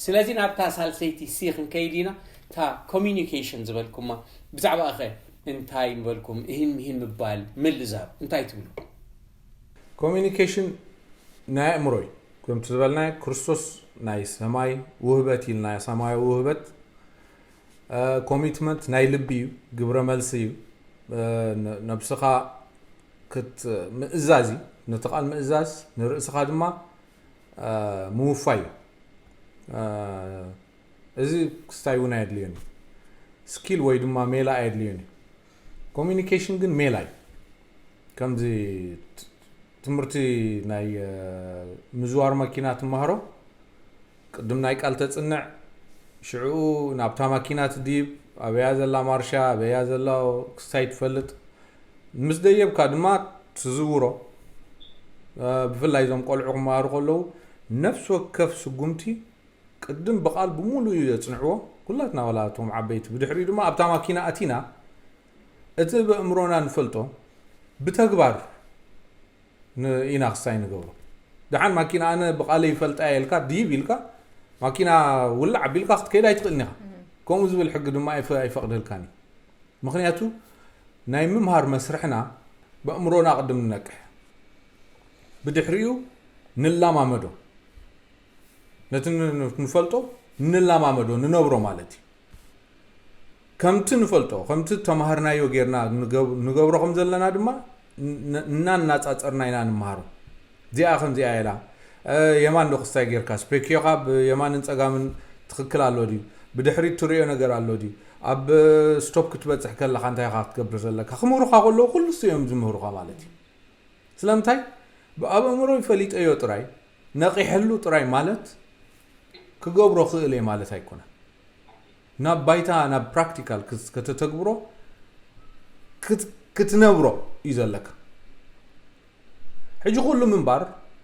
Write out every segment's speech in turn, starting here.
ስለዚ ናብታ ሳልሰይቲ ሲ ክንከይድ ኢና። እታ ኮሚኒኬሽን ዝበልኩማ ብዛዕባ ኸ እንታይ ንበልኩም? እሂን ምሂን ምባል፣ ምልዛብ እንታይ ትብሉ? ኮሚኒኬሽን ናይ ኣእምሮ እዩ። ከምቲ ዝበልናዮ ክርስቶስ ናይ ሰማይ ውህበት ኢልና፣ ሰማያዊ ውህበት። ኮሚትመንት ናይ ልቢ እዩ፣ ግብረ መልሲ እዩ። ነብስኻ ምእዛዝ እዩ። ነቲ ቃል ምእዛዝ፣ ንርእስኻ ድማ ምውፋይ እዩ። እዚ ክስታይ እውን ኣየድልዮን እዩ። ስኪል ወይ ድማ ሜላ ኣየድልዮን እዩ። ኮሚኒኬሽን ግን ሜላ እዩ። ከምዚ ትምህርቲ ናይ ምዝዋር መኪና ትመሃሮ፣ ቅድም ናይ ቃል ተፅንዕ፣ ሽዕኡ ናብታ ማኪና ትድይብ፣ ኣበያ ዘላ ማርሻ፣ ኣበያ ዘላ ክስታይ ትፈልጥ። ምስ ደየብካ ድማ ትዝውሮ። ብፍላይ እዞም ቆልዑ ክመሃሩ ከለዉ ነፍሲ ወከፍ ስጉምቲ ቅድም ብቓል ብምሉኡ እዩ ዘጽንዕዎ። ኩላትና ዋላ እቶም ዓበይቲ። ብድሕሪኡ ድማ ኣብታ ማኪና ኣቲና እቲ ብእምሮና ንፈልጦ ብተግባር ኢና ክስታይ ንገብሮ። ደሓን ማኪና ኣነ ብቓለይ ይፈልጣ እየ ኢልካ ድይብ ኢልካ ማኪና ውላዕ ኣቢልካ ክትከይድ ኣይትኽእልን ኢኻ። ከምኡ ዝብል ሕጊ ድማ ኣይፈቕደልካን እዩ። ምኽንያቱ ናይ ምምሃር መስርሕና ብእምሮና ቅድም ንነቅሕ፣ ብድሕሪኡ ንላማመዶ። ነቲ ንፈልጦ ንላማመዶ፣ ንነብሮ ማለት እዩ። ከምቲ ንፈልጦ፣ ከምቲ ተማሃርናዮ ጌርና ንገብሮ ከም ዘለና ድማ እናናጻጸርና ኢና ንምሃሮ። እዚኣ ከምዚኣ ኢላ፣ የማን ዶ ክስታይ ጌርካ፣ ስፔኪዮኻ ብየማንን ጸጋምን ትኽክል ኣሎ ድዩ፣ ብድሕሪት ትሪኦ ነገር ኣሎ ድዩ፣ ኣብ ስቶፕ ክትበጽሕ ከለኻ እንታይ ኢኻ ክትገብር ዘለካ፣ ክምህሩኻ ከለዉ ኩሉ እሱ እዮም ዝምህሩኻ ማለት እዩ። ስለምንታይ? ብኣብ ኣእምሮይ ፈሊጠዮ ጥራይ፣ ነቒሐሉ ጥራይ ማለት ክገብሮ ክእል እየ ማለት ኣይኮነን። ናብ ባይታ፣ ናብ ፕራክቲካል ከተተግብሮ ክትነብሮ እዩ ዘለካ። ሕጂ ኩሉ ምንባር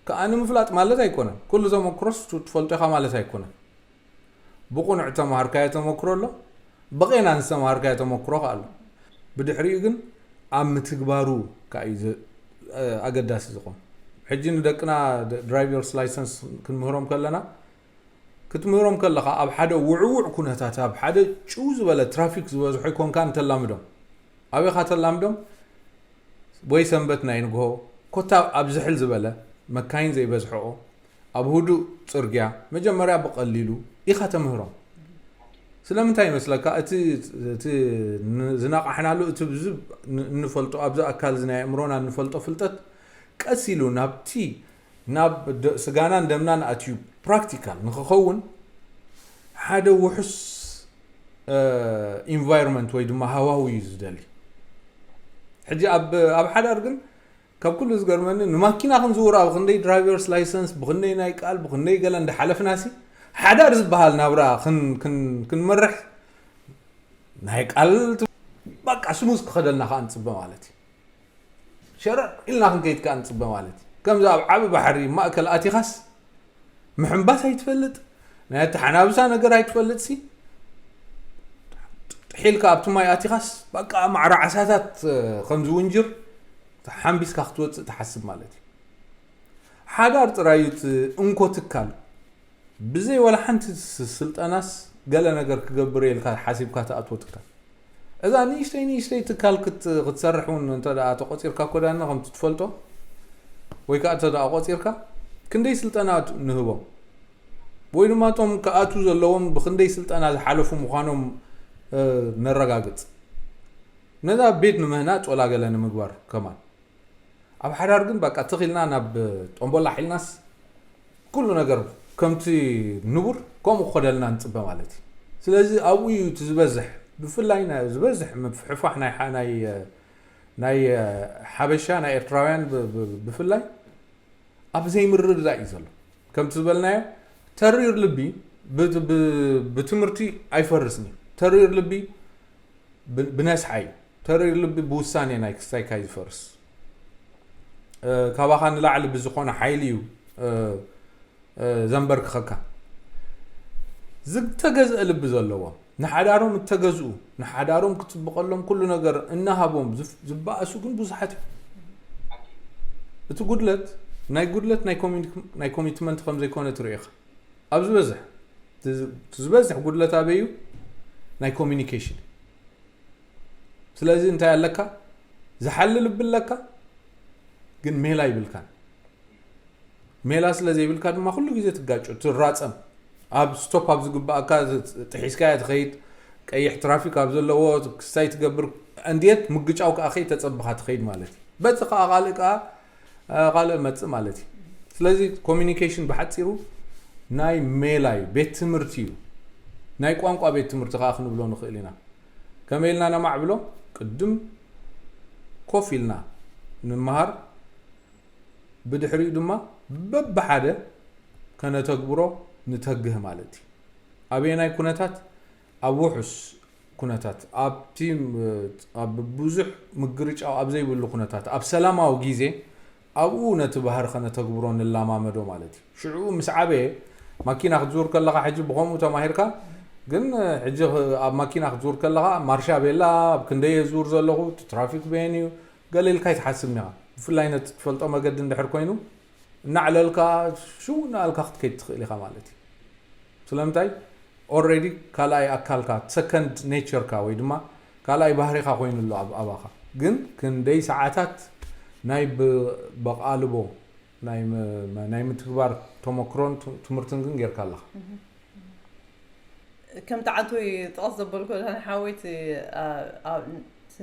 ከኣ ንምፍላጥ ማለት ኣይኮነን። ኩሉ ተመክሮስ ትፈልጦ ኢኻ ማለት ኣይኮነን። ብቑኑዕ እተማሃርካዮ ተመክሮ ኣሎ፣ ብቐና ዝተማሃርካዮ ተመክሮ ከኣ ኣሎ። ብድሕሪኡ ግን ኣብ ምትግባሩ ከኣ እዩ ኣገዳሲ ዝኾን። ሕጂ ንደቅና ድራይቨርስ ላይሰንስ ክንምህሮም ከለና፣ ክትምህሮም ከለኻ ኣብ ሓደ ውዕውዕ ኩነታት፣ ኣብ ሓደ ጭው ዝበለ ትራፊክ ዝበዝሖ ኣይኮንካን ተላምዶም። ኣበይ ኢኻ ተላምዶም? ወይ ሰንበት ናይ ንግሆ፣ ኮታ ኣብ ዝሕል ዝበለ፣ መካይን ዘይበዝሖኦ፣ ኣብ ህዱእ ጽርግያ፣ መጀመርያ ብቐሊሉ ኢኻ ተምህሮም። ስለምንታይ ይመስለካ? እቲ ዝነቓሕናሉ፣ እቲ ብዚ እንፈልጦ፣ ኣብዚ ኣካል እዚ ናይ ኣእምሮና እንፈልጦ ፍልጠት ቀስ ኢሉ ናብቲ ናብ ስጋናን ደምናን ኣትዩ ፕራክቲካል ንክኸውን ሓደ ውሑስ ኢንቫይሮንመንት ወይ ድማ ሃዋሁ እዩ ዝደሊ። ሕጂ ኣብ ሓዳር ግን ካብ ኩሉ ዝገርመኒ ንማኪና ክንዝውራ ብክንደይ ድራይቨርስ ላይሰንስ ብክንደይ ናይ ቃል ብክንደይ ገለ እንዳሓለፍናሲ ሓዳር ዝበሃል ናብራ ክንመርሕ ናይ ቃል በቃ ስሙዝ ክኸደልና ከዓ ንፅበ ማለት እዩ። ሸረር ኢልና ክንከይድ ከዓ ንፅበ ማለት እዩ። ከምዚ ኣብ ዓቢ ባሕሪ ማእከል ኣቲኻስ ምሕንባስ ኣይትፈልጥ፣ ናይ ኣተሓናብሳ ነገር ኣይትፈልጥሲ ጥሒልካ ኣብቲ ማይ ኣቲኻስ በቃ ማዕረ ዓሳታት ከም ዝውንጅር ሓንቢስካ ክትወፅእ ትሓስብ ማለት እዩ። ሓዳር ጥራይ እዩ እቲ እንኮ ትካል። ብዘይ ዋላ ሓንቲ ስልጠናስ ገለ ነገር ክገብር ኢልካ ሓሲብካ ትኣትዎ ትካል። እዛ ንእሽተይ ንእሽተይ ትካል ክትሰርሕ እውን እንተ ተቆፂርካ ኮዳና ከምቲ ትፈልጦ ወይ ከዓ እንተ ቆፂርካ ክንደይ ስልጠና ንህቦም ወይ ድማ እቶም ክኣቱ ዘለዎም ብክንደይ ስልጠና ዝሓለፉ ምዃኖም ነረጋግፅ። ነዛ ቤት ንምህናፅ ወላ ገለ ንምግባር ከማን ኣብ ሓዳር ግን በቃ ትኺልና ናብ ጦምቦላ ሒልናስ ኩሉ ነገር ከምቲ ንቡር ከምኡ ክኸደልና ንፅበ ማለት እዩ። ስለዚ ኣብኡ እዩ እቲ ዝበዝሕ ብፍላይ ዝበዝሕ ምፍሕፋሕ ናይ ሓበሻ ናይ ኤርትራውያን ብፍላይ ኣብ ዘይምርድዳእ እዩ ዘሎ። ከምቲ ዝበልናዮ ተሪር ልቢ ብትምህርቲ ኣይፈርስን እዩ። ተሪር ልቢ ብነስሓ እዩ። ተሪር ልቢ ብውሳኔ ናይ ክስታይካ እዩ ዝፈርስ። ካባኻ ንላዕሊ ብዝኾነ ሓይሊ እዩ ዘንበርክኸካ። ዝተገዝአ ልቢ ዘለዎም ንሓዳሮም እተገዝኡ ንሓዳሮም ክትፅበቐሎም ኩሉ ነገር እናሃቦም ዝበኣሱ ግን ብዙሓት እዮም። እቲ ጉድለት ናይ ጉድለት ናይ ኮሚትመንት ከምዘይኮነ ትርኢ ኢኻ። ኣብ ዝበዝሕ ዝበዝሕ ጉድለት ኣበይ እዩ? ናይ ኮሚኒኬሽን። ስለዚ እንታይ ኣለካ? ዝሓሊ ልቢ ኣለካ፣ ግን ሜላ ይብልካን። ሜላ ስለ ዘይብልካ ድማ ኩሉ ግዜ ትጋጩ፣ ትራጸም። ኣብ ስቶፕ ኣብ ዝግባእካ ጥሒስካያ ትኸይድ፣ ቀይሕ ትራፊክ ኣብ ዘለዎ ክስታይ ትገብር፣ እንዴት ምግጫው ከዓ ከይተጸብኻ ትኸይድ ማለት እዩ። በዚ ከዓ ካልእ ከዓ ካልእ መጽእ ማለት እዩ። ስለዚ ኮሚኒኬሽን ብሓጺሩ ናይ ሜላ እዩ፣ ቤት ትምህርቲ እዩ። ናይ ቋንቋ ቤት ትምህርቲ ከዓ ክንብሎ ንኽእል ኢና። ከመይ ኢልና ነማዕብሎ? ቅድም ኮፍ ኢልና ንምሃር፣ ብድሕሪኡ ድማ በብሓደ ከነተግብሮ ንተግህ ማለት እዩ። ኣበየናይ ኩነታት? ኣብ ውሑስ ኩነታት፣ ኣብቲ ኣብ ብዙሕ ምግርጫው ኣብ ዘይብሉ ኩነታት፣ ኣብ ሰላማዊ ግዜ ኣብኡ ነቲ ባህሪ ከነተግብሮ ንላማመዶ ማለት እዩ። ሽዑ ምስ ዓበየ ማኪና ክትዙር ከለኻ፣ ሕጂ ብኸምኡ ተማሂርካ፣ ግን ሕጂ ኣብ ማኪና ክትዙር ከለኻ ማርሻ ቤላ ኣብ ክንደየ ዙር ዘለኹ፣ ትራፊክ በየን እዩ፣ ገለ ኢልካ ይትሓስብ ኒኻ። ብፍላይ ነቲ ትፈልጦ መገዲ እንድሕር ኮይኑ፣ እናዕለልካ ሽው እናኣልካ ክትከይድ ትኽእል ኢኻ ማለት እዩ። ስለምንታይ? ኦልሬዲ ካልኣይ ኣካልካ፣ ሰከንድ ኔቸርካ ወይ ድማ ካልኣይ ባህሪኻ ኮይኑ ኣሎ ኣብ ኣባኻ። ግን ክንደይ ሰዓታት ናይ ብ- በቓልቦ ናይ ም- ናይ ምትግባር ተመክሮን ት- ትምህርትን ግን ጌርካ ኣለኻ። ከምቲ ዓንቶይ ጥቐስ ዘበልኩ ሓወይቲ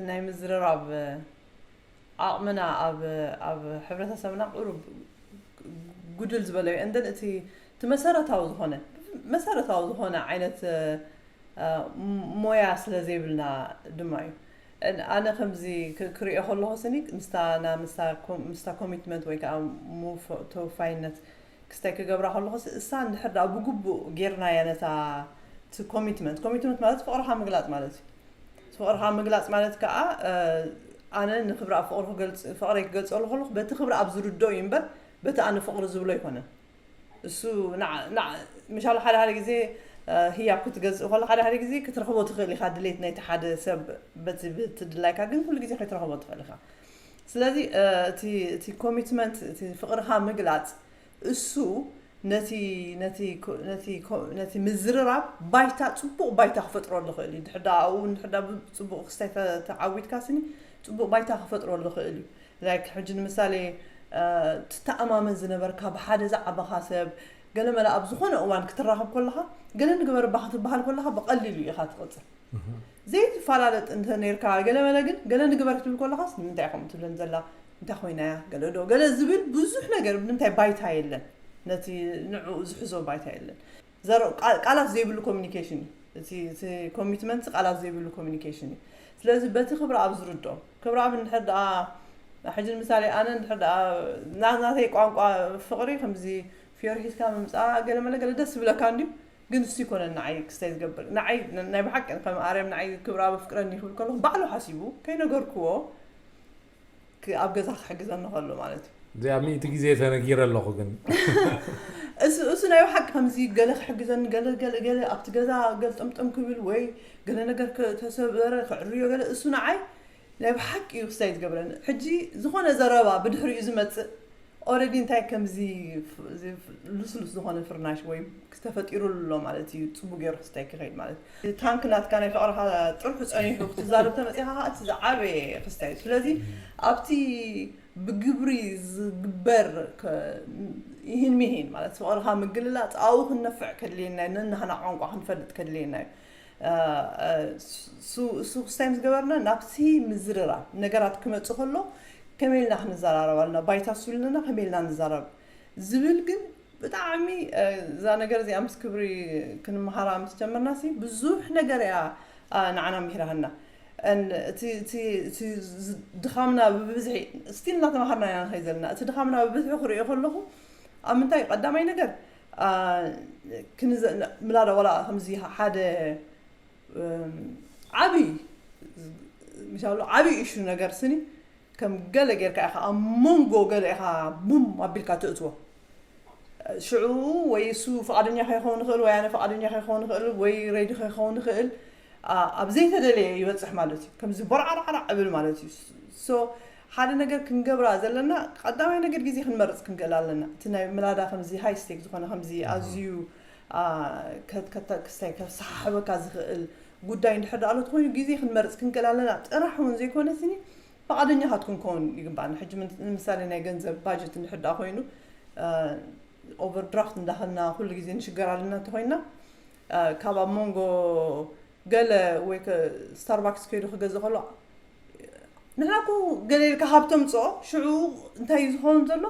ናይ ምዝርራብ ዓቕምና ኣብ ኣብ ሕብረተሰብና ቁሩብ ጉድል ዝበለ እዩ። እንደን እቲ እቲ መሰረታዊ ዝኾነ መሰረታዊ ዝኾነ ዓይነት ሞያ ስለ ዘይብልና ድማ እዩ። ኣነ ከምዚ ክሪኦ ከለኹ ስኒ ምስታ ኮሚትመንት ወይ ከዓ ተወፋይነት ክስታይ ክገብራ ከለኹ እሳ እንድሕር ዳ ብግቡእ ጌርናያ ነታ ኮሚትመንት ኮሚትመንት ማለት ፍቕርካ ምግላፅ ማለት እዩ። ፍቕርካ ምግላፅ ማለት ከዓ ኣነ ንክብራ ፍቕሪ ክገልፅ ፍቕረይ ክገልፀሉ ከለኩ በቲ ክብራ ኣብ ዝርድኦ እዩ እምበር በቲ ኣነ ፍቕሪ ዝብሎ ኣይኮነን። እሱ ምሻሉ ሓደ ሓደ ግዜ ህያብ ክትገዝእ ከሎ ሓደ ሓደ ግዜ ክትረኽቦ ትኽእል ኢኻ ድሌት ናይቲ ሓደ ሰብ በቲ ብትድላይካ ግን ኩሉ ግዜ ከይትረኽቦ ትኽእል ኢኻ። ስለዚ እቲ ኮሚትመንት እቲ ፍቕርኻ ምግላፅ እሱ ነቲ ነቲ ነቲ ምዝርራብ ባይታ ፅቡቕ ባይታ ክፈጥረሉ ይኽእል እዩ። ድሕር ዳ ኣብኡ ድሕር ዳ ፅቡቕ ክስታይ ተዓዊትካ ስኒ ፅቡቕ ባይታ ክፈጥረሉ ይኽእል እዩ። ላይክ ሕጂ ንምሳሌ ትተኣማመን ዝነበርካ ብሓደ ዝዓበኻ ሰብ ገለመለ ኣብ ዝኾነ እዋን ክትራኸብ ከለኻ ገለ ንግበር እባ ክትበሃል ከለኻ ብቐሊሉ ኢኻ ትቕፅል። ዘይትፈላለጥ እንተ ነርካ ገለመለ ግን ገለ ንግበር ክትብል ከለኻስ ንምንታይ ከምኡ ትብለን ዘላ እንታይ ኮይና እያ ገለ ዶ ገለ ዝብል ብዙሕ ነገር ንምንታይ ባይታ የለን። ነቲ ንዕኡ ዝሕዞ ባይታ የለን። ቃላት ዘይብሉ ኮሚኒኬሽን እዩ። እቲ ኮሚትመንት ቃላት ዘይብሉ ኮሚኒኬሽን እዩ። ስለዚ በቲ ክብረ ኣብ ዝርድኦ ክብረ ኣብ እንድሕር ደኣ ሕጂ ንምሳሌ ኣነ እንድሕር ደኣ ናናተይ ቋንቋ ፍቕሪ ከምዚ ፊዮሪ ሒዝካ ምምፃእ ገለ መለ ገለ ደስ ዝብለካ እንድዩ። ግን እሱ ይኮነን ንዓይ ክስታይ ዝገብር ንዓይ ናይ ብሓቂ ከም ኣርያም ንዓይ ክብረ ኣብ ኣፍቅረኒ ክብል ከለኹ ባዕሉ ሓሲቡ ከይነገርክዎ ኣብ ገዛ ክሕግዘኒ ከሎ ማለት እዩ። እዚኣ ሚእቲ ግዜ ተነጊረ ኣለኹ ግን እሱ እሱ ናይ ብሓቂ ከምዚ ገለ ክሕግዘኒ ገለ ገለ ገለ ኣብቲ ገዛ ገልጠምጠም ክብል ወይ ገለ ነገር ተሰበረ ክዕርዮ ገለ እሱ ንዓይ ናይ ብሓቂ እዩ ክስታይ ዝገብረኒ። ሕጂ ዝኾነ ዘረባ ብድሕሪኡ ዝመፅእ ኦረዲ እንታይ ከምዚ ልስሉስ ዝኾነ ፍርናሽ ወይ ተፈጢሩ ኣሎ ማለት እዩ። ፅቡቅ ገይሩ ክስታይ ክኸይድ ማለት እዩ። ታንክ ናትካ ናይ ፍቅርካ ጥርሑ ፀኒሑ ክትዛረብ ተመፂኻ ከዓ እቲ ዝዓበየ ክስታይ እዩ። ስለዚ ኣብቲ ብግብሪ ዝግበር ይህን ሚሂን ማለት ፍቅርካ ምግልላፅ ኣብኡ ክንነፍዕ ከድልየና እዩ። ነናህና ቋንቋ ክንፈልጥ ከድልየና እዩ። እሱ ክስታይ ምስ ገበርና ናብቲ ምዝርራብ ነገራት ክመፅእ ከሎ ከመይ ኢልና ክንዘራረብ ኣለና፣ ባይታ እሱ ኣለና ከመይ ኢልና ንዛረብ ዝብል ግን ብጣዕሚ እዛ ነገር እዚኣ ምስ ክብሪ ክንመሃራ ምስ ጀመርና ሲ ብዙሕ ነገር እያ ንዓና ምሂራሃና። እቲ ድኻምና ብብዝሒ ስቲል እናተማሃርና ኢና ንኸይድ ዘለና። እቲ ድኻምና ብብዝሒ ክሪኦ ከለኹ ኣብ ምንታይ ቀዳማይ ነገር ምላዳ ዋላ ከምዚ ሓደ ዓብይ ምሻሉ ዓብይ ኢሹ ነገር ስኒ ከም ገለ ጌርካ ኢኻ ኣብ መንጎ ገለ ኢኻ ቡም ኣቢልካ ትእትዎ። ሽዑ ወይ እሱ ፍቓደኛ ከይኸውን ይኽእል ወይ ኣነ ፍቓደኛ ከይኸውን ይኽእል ወይ ሬዲ ከይኸውን ይኽእል ኣብ ዘይተደለየ ይበፅሕ ማለት እዩ። ከምዚ ቦርዓራዕራዕ እብል ማለት እዩ። ሶ ሓደ ነገር ክንገብራ ዘለና ቀዳማይ ነገር ግዜ ክንመርፅ ክንክእል ኣለና። እቲ ናይ ምላዳ ከምዚ ሃይ ስቴክ ዝኾነ ከምዚ ኣዝዩ ክስታይ ከሰሓሕበካ ዝኽእል ጉዳይ እንድሕር ደኣ ኣሎ ተኮይኑ ግዜ ክንመርፅ ክንክእል ኣለና ጥራሕ እውን ዘይኮነስኒ ፍቓደኛታት ክንከውን ይግባና። ሕጂ ንምሳሌ ናይ ገንዘብ ባጀት እንድሕር ደኣ ኮይኑ ኦቨርድራፍት እንዳኸልና ኩሉ ግዜ ንሽገር ኣለና እንተኮይንና ካብ ኣብ መንጎ ገለ ወይ ስታርባክስ ከይዱ ክገዝእ ከሎ ንሕና እኮ ገለ ኢልካ ሃብቶም ፅኦ ሽዑ እንታይ እዩ ዝኸውን ዘሎ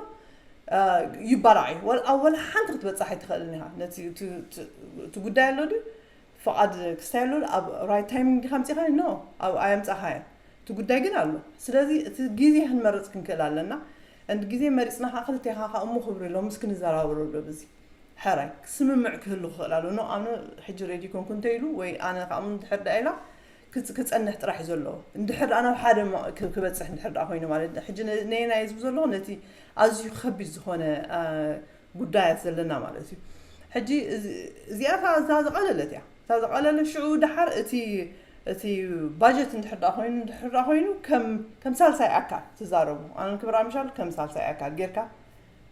ይባላዕ እዩ። ኣብ ወላ ሓንቲ ክትበፅሕ ኣይትኽእልን ኢኻ። ነቲ እቲ ጉዳይ ኣሎ ድዩ ፍቓድ ክስታይ ኣሎ ኣብ ራይት ታይሚንግ ዲኻ ምፂኻ ኖ ኣብ ኣየምፃኻ እያ። እቲ ጉዳይ ግን ኣሎ። ስለዚ እቲ ግዜ ክንመርፅ ክንክእል ኣለና። እንድ ግዜ መሪፅና ከዓ ክልቴኻ ከዓ እሞ ክብሪ ሎምስ ክንዘራበረሉ ብዚ ሕራይ ስምምዕ ክህሉ ክኽእል ኣሎ። ኖ ኣነ ሕጂ ሬዲ ኮንኩ እንተኢሉ ወይ ኣነ ከዓ ድሕር ዳ ኢላ ክፀንሕ ጥራሕ እዩ ዘለዎ። እንድሕር ደኣ ናብ ሓደ ክበፅሕ እንድሕር ደኣ ኮይኑ ማለት ሕጂ ነየናይ ዝብ ዘለዎ ነቲ ኣዝዩ ከቢድ ዝኾነ ጉዳያት ዘለና ማለት እዩ። ሕጂ እዚኣ እዛ ዝቐለለት እያ። እዛ ዝቐለለ ሽዑ ደሓር እቲ እቲ ባጀት እንድሕር ደኣ ኮይኑ እንድሕር ደኣ ኮይኑ ከም ከም ሳልሳይ ኣካል ትዛረቡ። ኣነ ክብራ ምሻል ከም ሳልሳይ ኣካል ጌርካ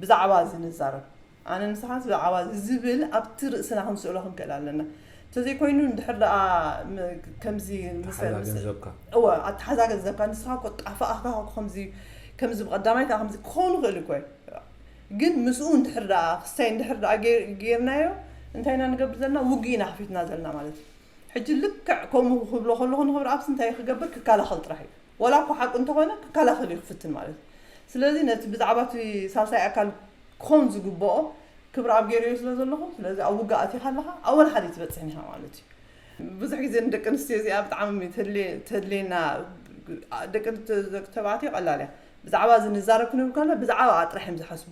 ብዛዕባ እዚ ንዛረብ። ኣነ ንስኻስ ብዛዕባ እዚ ዝብል ኣብቲ ርእስና ክንስእሎ ክንክእል ኣለና። እንተዘይኮይኑ እንድሕር ደኣ ከምዚ ገንዘብካ እወ ኣተሓዛ ገንዘብካ ንስኻ ኮ ጣፋኣካ ከምዚ ከምዚ ብቐዳማይ ከዓ ከምዚ ክኸውን ይኽእል እኮ ግን ምስኡ እንድሕር ደኣ ክስታይ እንድሕር ደኣ ጌርናዮ እንታይ ኢና ንገብር ዘለና ውግእ ኢና ከፊትና ዘለና ማለት እዩ። ሕጂ ልክዕ ከምኡ ክብሎ ከለኹ ንኽብሪ ኣብስ እንታይ ክገብር ክከላኸል ጥራሕ እዩ። ወላ እኮ ሓቁ እንተኾነ ክከላኸል እዩ ክፍትን ማለት እዩ። ስለዚ ነቲ ብዛዕባ እቲ ሳልሳይ ኣካል ክኸውን ዝግብኦ ክብሪ ኣብ ገይረዮ ስለ ዘለኹ ስለዚ ኣብ ውግእ ኣቲኻ ኣለኻ ኣብ ወላ ሓደ ትበፅሕን ኢኻ ማለት እዩ። ብዙሕ ግዜ ንደቂ ኣንስትዮ እዚኣ ብጣዕሚ ተድልየና ደቂ ተባዕትዮ ቀላል እያ። ብዛዕባ እዚ ንዛረብ ክንብል ከለና ብዛዕባ ጥራሕ እዮም ዝሓስቡ።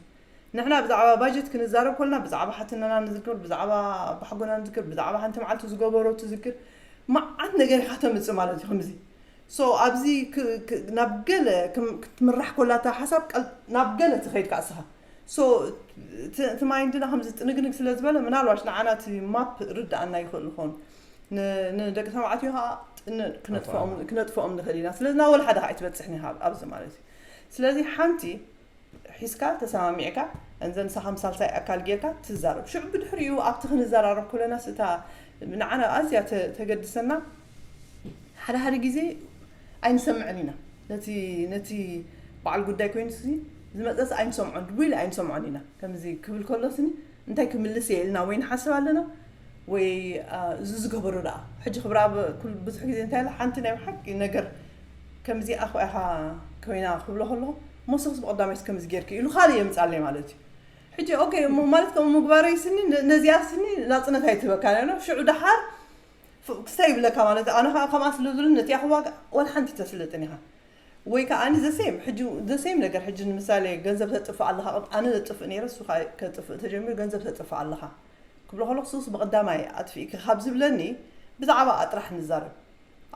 ንሕና ብዛዕባ ባጀት ክንዛረብ ከለና ብዛዕባ ሓትነና ንዝክር ብዛዕባ ኣባሓጎና ንዝክር ብዛዕባ ሓንቲ መዓልቲ ዝገበሮ ትዝክር መዓት ነገር ኢኻ ተምፅእ ማለት እዩ ከምዚ so ኣብዚ ናብ ገለ ክትምራሕ ኮላታ ሓሳብ ናብ ገለ ትኸይድ ካእስኻ so እቲ ማይንድና ከምዚ ጥንግንግ ስለ ዝበለ ምናልባሽ ንዓና እቲ ማፕ ርድኣና ይኽእል ይኸውን ንደቂ ተባዕትዮ ከዓ ክነጥፈኦም ንኽእል ኢና ስለዚ ናብ ወላ ሓደ ከዓ ኣይትበፅሕን ኢኻ ኣብዚ ማለት እዩ ስለዚ ሓንቲ ሒዝካ ተሰማሚዕካ እንዘ ንሳኻ ምሳልሳይ ኣካል ጌርካ ትዛረብ ሽዑ ብድሕሪኡ ኣብቲ ክንዘራረብ ኮለናስ እታ ንዓና ኣዝያ ተገድሰና ሓደ ሓደ ግዜ ኣይንሰምዕን ኢና ነቲ ነቲ በዓል ጉዳይ ኮይኑ ዝመፀስ ኣይንሰምዖን ሪሊ ኣይንሰምዖን ኢና ከምዚ ክብል ከሎስኒ እንታይ ክምልስ እየ ኢልና ወይ ንሓስብ ኣለና ወይ እዚ ዝገበሮ ደኣ ሕጂ ክብራ ብዙሕ ግዜ እንታይ ሓንቲ ናይ ብሓቂ ነገር ከምዚኣ ኢኻ ኮይና ክብሎ ከለኹ ሞስክስ ብቐዳማይስ ከምዚ ጌርኪ ኢሉ ካልእ የምፃለይ ማለት እዩ ሕጂ ኦኬ ማለት ከምኡ ምግባረይ ስኒ ነዚኣ ስኒ ናፅነት ኣይትህበካ ነ ሽዑ ደሓር ክስታይ ይብለካ ማለት ኣነ ከዓ ከምኣ ስለ ዝብሉ ነቲ ኣኽዋጋ ወላ ሓንቲ ተስልጥን ኢኻ ወይ ከዓ ኣኒ ዘሴም ሕጂ ዘሴም ነገር ሕጂ ንምሳሌ ገንዘብ ተጥፍእ ኣለኻ ኣነ ዘጥፍእ ነይረ እሱ ከጥፍእ ተጀሚሩ ገንዘብ ተጥፍእ ኣለኻ ክብሎ ከለኩ ሱስ ብቐዳማይ ኣጥፊእኪ ካብ ዝብለኒ ብዛዕባ ኣጥራሕ ንዛረብ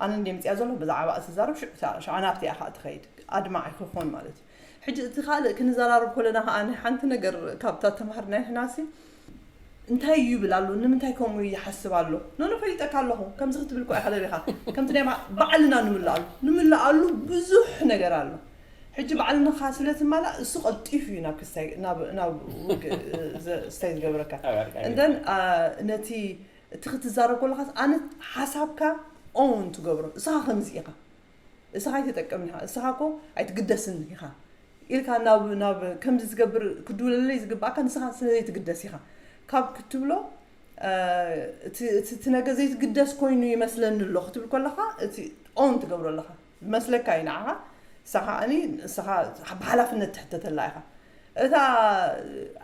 ኣነ እንደ ምፅያ ዘሎ ብዛዕባ እቲ ዛረብ ሽዑ ናብቲ እያ ከዓ ትኸይድ ኣድማዕ ክኾን ማለት እዩ ሕጂ እቲ ካልእ ክንዘራረብ ከለና ከዓ ሓንቲ ነገር ካብታ ተምሃር ናይ ሕናሲ እንታይ እዩ ይብል ኣሎ ንምንታይ ከምኡ ይሓስብ ኣሎ ኖኖ ፈሊጠካ ኣለኹ ከምዚ ክትብል ኮ ኢኻ ደሊኻ ከምቲ ናይ ባዕልና ንምልኣሉ ንምልኣሉ ብዙሕ ነገር ኣሎ ሕጂ ባዕልንኻ ስለ ትማላእ እሱ ቀልጢፉ እዩ ናብ ክስታይ ናብ ናብ ውግእ ስታይ ዝገብረካ እንደን ነቲ እቲ ክትዛረብ ከለኻስ ኣነ ሓሳብካ ኦውን ትገብሮ እስኻ ከምዚ ኢኻ እስኻ ኣይትጠቀምን ኢኻ እስኻ እኮ ኣይትግደስን ኢኻ ኢልካ ናብ ናብ ከምዚ ዝገብር ክድውለለይ ዝግባእካ ንስኻ ስለ ዘይትግደስ ኢኻ ካብ ክትብሎ እቲ ነገር ዘይትግደስ ኮይኑ ይመስለኒ ኣሎ ክትብል ከለኻ እቲ ኦን ትገብሮ ኣለኻ ዝመስለካ እዩ ንዓኻ ንስኻ ከዓኒ ንስኻ ብሓላፍነት ትሕተተላ ኢኻ እታ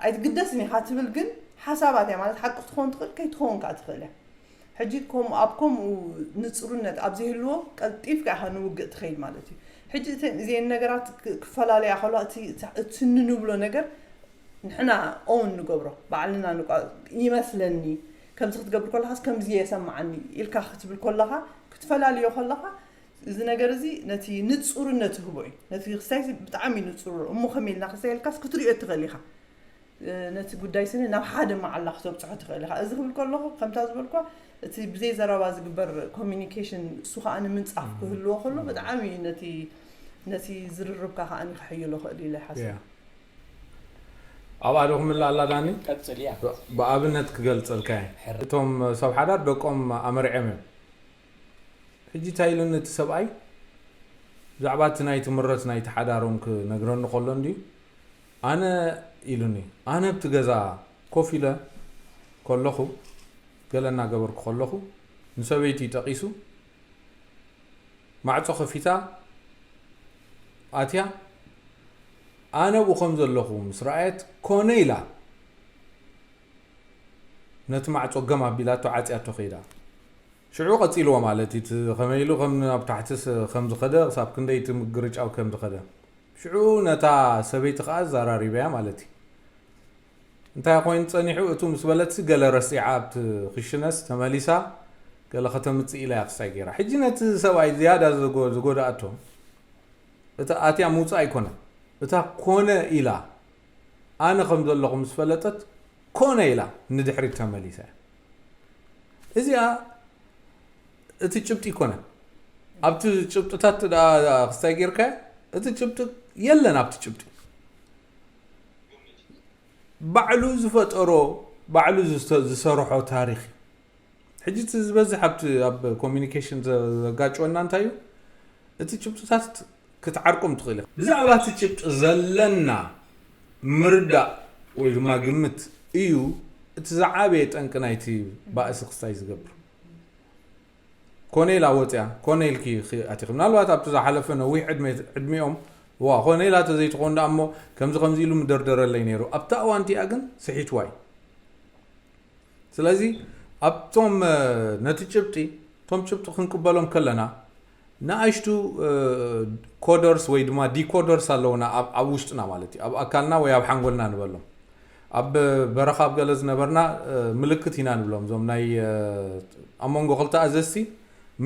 ኣይትግደስን ኢኻ ትብል ግን ሓሳባት እያ ማለት ሓቂ ክትኸውን ትኽእል ከይትኸውን ከዓ ትኽእል እያ ሕጂ ከም ኣብ ከምኡ ንፅሩነት ኣብ ዘይህልዎ ቀልጢፍካ ኢኻ ንውግእ ትኸይድ ማለት እዩ ሕጂ እተን እዚአን ነገራት ክፈላለያ ከለዋ እቲ ንብሎ ነገር ንሕና ኦውን ንገብሮ ባዕልና ንቋ ይመስለኒ ከምዚ ክትገብር ከለኻስ ከምዚ የሰማዓኒ ኢልካ ክትብል ከለኻ ክትፈላልዮ ከለኻ እዚ ነገር እዚ ነቲ ንፁርነት ይህቦ እዩ ነቲ ክስታይ ብጣዕሚ ንፁር እሞ ከመይ ኢልና ክስታይ ኢልካስ ክትሪኦ ትኽእል ኢኻ ነቲ ጉዳይ ስኒ ናብ ሓደ መዓላ ክተብፅሖ ትኽእል ኢኻ እዚ ክብል ከለኹ ከምታ ዝበልኳ እቲ ብዘይ ዘረባ ዝግበር ኮሚኒኬሽን እሱ ከዓ ንምንፃፍ ክህልዎ ከሎ ብጣዕሚ ነቲ ነቲ ዝርርብካ ከዓ ክሕይሎ ክእል ኢለ ሓስብ ኣብኣ ዶ ክምልእ ኣላ ዳኒ? ቀጽል እያ። ብኣብነት ክገልጸልካ እየ። ሕር- እቶም ሰብ ሓዳር ደቆም ኣመርዕዮም እዮም። ሕጂ እንታይ ኢሉኒ እቲ ሰብኣይ፣ ብዛዕባ እቲ ናይ ትምረት ናይ ተሓዳሮም ክነግረኒ ከሎ እንድዩ፣ ኣነ ኢሉኒ፣ ኣነ ኣብቲ ገዛ ኮፍ ኢለ ከለኹ፣ ገለ እናገበርኩ ከለኹ፣ ንሰበይቲ ጠቒሱ፣ ማዕጾ ከፊታ ኣትያ፣ ኣነ ኣብኡ ከም ዘለኹ ምስ ረኣየት፣ ኮነ ኢላ ነቲ ማዕጾ ገም ኣቢላቶ ዓጽያቶ ከይዳ። ሽዑ ቀጺልዎ ማለት እዩ። እቲ ከመይ ኢሉ ከም ኣብ ታሕትስ ከም ዝኸደ፣ ክሳብ ክንደይ እቲ ምግርጫው ከም ዝኸደ። ሽዑ ነታ ሰበይቲ ከኣ ኣዘራሪበያ ማለት እዩ። እንታይ ኮይኑ ጸኒሑ፣ እቱ ምስ በለትሲ ገለ ረሲዓ ኣብቲ ክሽነስ ተመሊሳ፣ ገለ ከተምጽእ ኢላ እያ ክሳይ ገይራ። ሕጂ ነቲ ሰብኣይ ዝያዳ ዝጎ-፣ ዝጎድኣቶ፣ እታ ኣትያ ምውጻእ ኣይኮነን። እታ ኮነ ኢላ፣ ኣነ ከም ዘለኹ ምስ ፈለጠት፣ ኮነ ኢላ ንድሕሪት ተመሊሳ እያ። እዚኣ እቲ ጭብጢ ኣይኮነን። ኣብቲ ጭብጥታት ደኣ ክስታይ ጌርካ፣ እቲ ጭብጢ የለን ኣብቲ ጭብጢ። ባዕሉ ዝፈጠሮ፣ ባዕሉ ዝስተ-፣ ዝሰርሖ ታሪኽ እዩ። ሕጂ እቲ ዝበዝሕ ኣብቲ፣ ኣብ ኮሚኒኬሽን ዘ-፣ ዘጋጭወና እንታይ እዩ? እቲ ጭብጥታት ክትዓርቆም ትኽእል ኢኻ። ብዛዕባ እቲ ጭብጢ ዘለና ምርዳእ ወይ ድማ ግምት እዩ እቲ ዝዓበየ ጠንቂ ናይቲ ባእሲ ክስታይ ዝገብር። ኮነ ኢላ ወፅያ፣ ኮነ ኢልኪ ኺ-፣ ኣቲኺ። ምናልባት ኣብቲ ዝሓለፈ ነዊሕ ዕድመ-፣ ዕድሚኦም፣ ዋ፣ ኮነ ኢላ ተዘይትኾን ደኣ እሞ ከምዚ ከምዚ ኢሉ ምደርደረለይ ነይሩ። ኣብታ እዋን እቲኣ ግን ስሒትዋ እዩ። ስለዚ ኣብቶም፣ እ፣ ነቲ ጭብጢ፣ እቶም ጭብጢ ክንቅበሎም ከለና፣ ንኣሽቱ፣ እ፣ ኮደርስ ወይ ድማ ዲኮደርስ ኣለውና ኣብ፣ ኣብ ውሽጥና ማለት እዩ። ኣብ ኣካልና ወይ ኣብ ሓንጎልና ንበሎም። ኣብ በረኻ ኣብ ገለ ዝነበርና፣ እ፣ ምልክት ኢና ንብሎም። እዞም ናይ፣ እ፣ ኣብ መንጎ ክልተ ኣዘዝቲ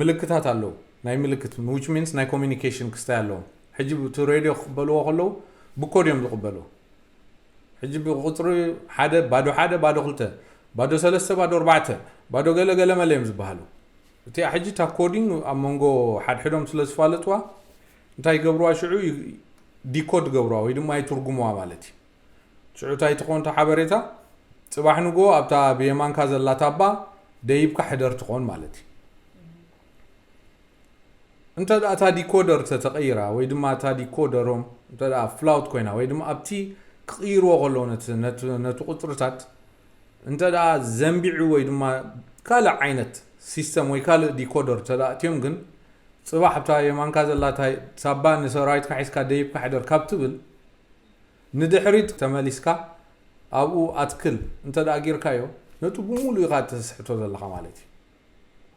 ምልክታት ኣለዉ። ናይ ምልክት፣ which means ናይ ኮሚኒኬሽን ክስታይ ኣለዎም። ሕጂ እቲ ሬድዮ ክቕበልዎ ከለዉ ብኮድ እዮም ዝቕበልዎ። ሕጂ ብቁፅሪ ሓደ፣ ባዶ ሓደ፣ ባዶ ክልተ፣ ባዶ ሰለስተ፣ ባዶ ኣርባዕተ፣ ባዶ ገለ ገለ መለ እዮም ዝበሃሉ። እቲኣ ሕጂ እታ ኮዲንግ ኣብ መንጎ ሓድሕዶም ስለ ዝፋለጥዋ፣ እንታይ ይገብርዋ ሽዑ? ዩ-፣ ዲኮድ ይገብርዋ ወይ ድማ ይትርጉምዋ ማለት እዩ። ሽዑ እንታይ ትኾን እታ ሓበሬታ? ጽባሕ ንግሆ ኣብታ ብየማንካ ዘላ ታባ ደይብካ ሕደር ትኾን ማለት እዩ። እንተ ደኣ እታ ዲኮደር ተተቐይራ ወይ ድማ እታ ዲኮደሮም እንተ ደኣ ፍላውት ኮይና ወይ ድማ ኣብቲ ክቕይርዎ ከለዉ ነቲ፣ ነቲ፣ ነቲ ቁጽርታት እንተ ደኣ ዘንቢዑ ወይ ድማ ካልእ ዓይነት ሲስተም ወይ ካልእ ዲኮደር እንተ ደኣ ኣእትዮም ግን ጽባሕ ኣብታ የማንካ ዘላ እታ ሳባ ንሰራዊትካ ሒዝካ ደይብካ ሕደር ካብ ትብል ንድሕሪት ተመሊስካ ኣብኡ ኣትክል እንተ ደኣ ጌርካዮ ነቲ ብምሉእ ኢኻ እተስሕቶ ዘለኻ ማለት እዩ።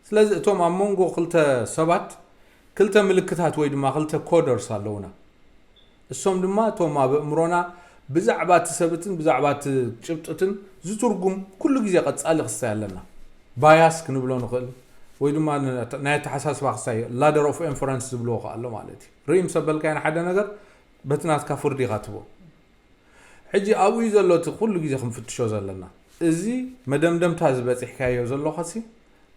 ስለዚ እቶም ኣብ መንጎ ክልተ ሰባት ክልተ ምልክታት ወይ ድማ ክልተ ኮደርስ ኣለውና። እሶም ድማ እቶም ኣብ ኣእምሮና ብዛዕባ እቲ ሰብትን ብዛዕባ እቲ ጭብጥትን ዝትርጉም ኩሉ ግዜ ቀጻሊ ክስታይ ኣለና። ባያስ ክንብሎ ንኽእል ወይ ድማ ን-፣ ናይ ኣተሓሳስባ ክስታይ፣ ላደር ኦፍ ኢንፈረንስ ዝብልዎ ከኣ ኣሎ ማለት እዩ። ርእይ ምስ ኣበልካዮ ንሓደ ነገር በቲ ናትካ ፍርዲ ኢኻ ትህቦ። ሕጂ ኣብኡ እዩ ዘሎ እቲ ኩሉ ግዜ ክንፍትሾ ዘለና። እዚ መደምደምታ እዚ በጺሕካዮ ዘለኻሲ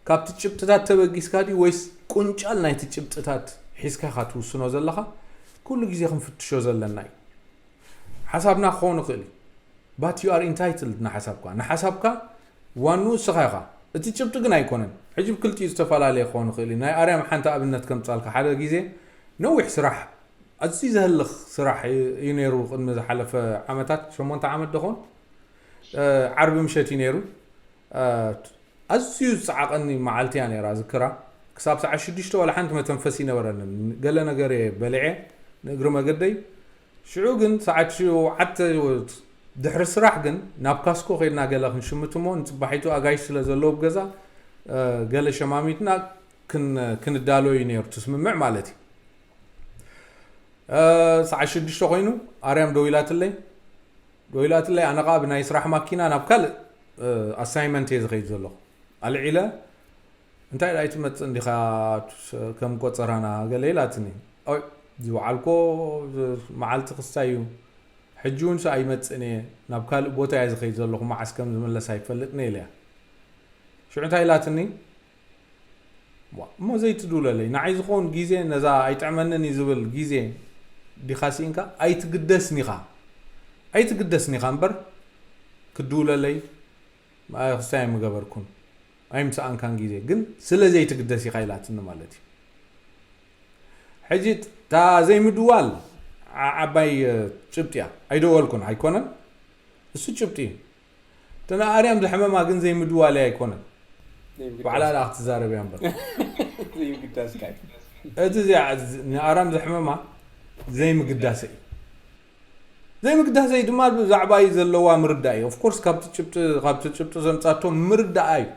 ካብቲ ጭብጥታት ተበጊስካ ድዩ ወይስ ቁንጫል ናይቲ ጭብጥታት ሒዝካ ኢኻ ትውስኖ ዘለኻ? ኩሉ ግዜ ክንፍትሾ ዘለና እዩ። ሓሳብና ክኸውን ይኽእል እዩ። But you are entitled ንሓሳብካ። ንሓሳብካ ዋንኡ እስኻ ኢኻ። እቲ ጭብጢ ግን ኣይኮነን። ሕጂ ብክልቲኡ ዝተፈላለየ ክኸውን ይኽእል እዩ። ናይ ኣርያም ሓንቲ ኣብነት ከምጻልካ፣ ሓደ ግዜ ነዊሕ ስራሕ፣ ኣዝዩ ዘህልኽ ስራሕ እዩ፣ እዩ ነይሩ ቅድሚ ዝሓለፈ ዓመታት፣ ሸሞንተ ዓመት ደኾን፣ እ፣ ዓርቢ ምሸት እዩ ነይሩ። እ፣ ኣዝዩ ዝጸዓቐኒ መዓልቲ እያ ነይራ፣ ዝክራ። ክሳብ ሰዓት ሽዱሽተ ዋላ ሓንቲ መተንፈሲ ይነበረንን። ገለ ነገር እየ በሊዐ፣ ንእግሪ መገደይ። ሽዑ ግን ሰዓት ሸውዓተ ድሕሪ ስራሕ ግን ናብ ካስኮ ከይድና ገለ ክንሽምት እሞ፣ ንጽባሒቱ ኣጋይሽ ስለ ዘለዉ ኣብ ገዛ፣ እ፣ ገለ ሸማሚትና ክን-፣ ክንዳሎ እዩ ነይሩ፣ እቲ ስምምዕ ማለት እዩ። እ፣ ሰዓት ሽዱሽተ ኮይኑ ኣርያም ደዊላትለይ። ደዊላትለይ፣ ኣነ ኸኣ ብናይ ስራሕ ማኪና ናብ ካልእ፣ እ፣ ኣሳይመንት እየ ዝኸይድ ዘለኹ። ኣልዒለ፣ "እንታይ ደኣ ኣይትመጽእን ዲኻ ከም ቆጸራና?" ገለ ኢላትኒ። "ኦይ፣ ዝወዓልኮ መዓልቲ ክስታይ እዩ። ሕጂ እውን ሰ ኣይመጽእን እየ። ናብ ካልእ ቦታ እየ ዝኸይድ ዘለኹ። መዓስ ከም ዝምለስ ኣይፈልጥን እየ" ኢለያ። ሽዑ እንታይ ኢላትኒ? ዋ፣ እሞ ዘይትድውለለይ፣ ንዓይ ዝኸውን ግዜ፣ ነዛ ኣይጥዕመንን እዩ ዝብል ግዜ ዲኻ ስኢንካ? ኣይትግደስን ኢኻ። ኣይትግደስን ኢኻ እምበር፣ ክትድውለለይ ክስታይ ኣይምገበርኩን ኣይምሰኣንካን ግዜ ግን ስለ ዘይትግደስ ኢኻ ኢላትኒ ማለት እዩ። ሕጂ እታ ዘይምድዋል ዓባይ ጭብጢ እያ። ኣይደወልኩን ኣይኮነን፣ እሱ ጭብጢ እዩ። እተን ኣርያም ዝሕመማ ግን ዘይምድዋለይ ኣይኮነን፣ ባዕላ ደኣ ክትዛረብ እያ እምበር። ዘይምግዳስካ እዩ። እቲ ንኣርያም ዘሕመማ ዘይምግዳሰይ እዩ። ዘይምግዳሰይ ድማ ብዛዕባይ ዘለዋ ምርዳእ እዩ። ኦፍኮርስ ካብቲ ጭብጢ ዘምጻቶ ምርዳኣ እዩ።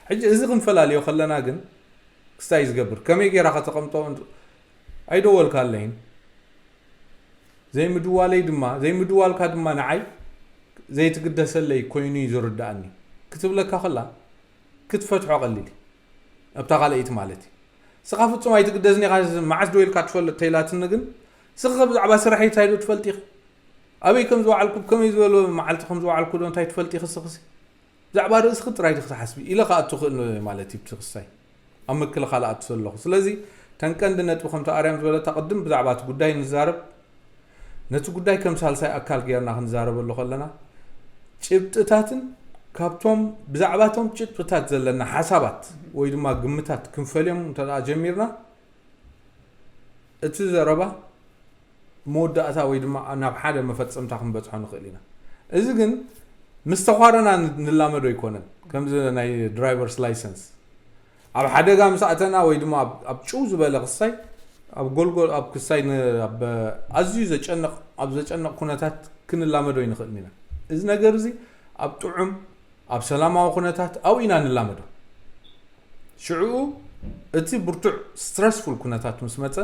ሕጂ እዚ ክንፈላልዮ ከለና ግን ክስታይ ዝገብር ከመይ ገይራ ከተቐምጦ ኣይደወልካለይን ዘይምድዋለይ ድማ ዘይምድዋልካ ድማ ንዓይ ዘይትግደሰለይ ኮይኑ እዩ ዝርዳእኒ ክትብለካ ከላ ክትፈትሖ ቀሊል ኣብታ ካልኣይቲ ማለት እዩ። ስኻ ፍጹም ኣይትግደስን ኢኻ፣ መዓስ ደው ኢልካ ትፈልጥ ተይላትኒ ግን ስኻ ብዛዕባ ስራሐይ እንታይ ዶ ትፈልጥ ኢኺ? ኣበይ ከም ዝወዓልኩ ከመይ ዝበለ መዓልቲ ከም ዝወዓልኩ ዶ እንታይ ትፈልጥ ኢኺ ስኽሲ? ብዛዕባ ርእስኺ ጥራይ ዲኺ ትሓስቢ ኢለ ክኣቱ ክእል ማለት እዩ እቲ ክስታይ ኣብ ምክልኻል ኣቱ ዘለኹ። ስለዚ ተን ቀንዲ ነጥቢ ከምቲ ኣርያም ዝበለታ ቅድም ብዛዕባ እቲ ጉዳይ ንዛረብ። ነቲ ጉዳይ ከም ሳልሳይ ኣካል ጌርና ክንዛረበሉ ከለና ጭብጥታትን ካብቶም ብዛዕባቶም ጭብጥታት ዘለና ሓሳባት ወይ ድማ ግምታት ክንፈልዮም እንተ ጀሚርና እቲ ዘረባ መወዳእታ ወይ ድማ ናብ ሓደ መፈጸምታ ክንበጽሖ ንኽእል ኢና። እዚ ግን ምስ ተዃረና ንላመዶ ኣይኮነን። ከምዚ ናይ ድራይቨርስ ላይሰንስ ኣብ ሓደጋ ምስ ኣተና ወይ ድማ ኣብ ጭው ዝበለ ክሳይ ኣብ ጎልጎል ኣብ ክሳይ ኣዝዩ ዘጨንቕ ኣብ ዘጨንቕ ኩነታት ክንላመዶ ኣይንኽእልን ኢና። እዚ ነገር እዚ ኣብ ጥዑም ኣብ ሰላማዊ ኩነታት ኣብኡ ኢና ንላመዶ። ሽዕኡ እቲ ብርቱዕ ስትረስፉል ኩነታት ምስ መጸ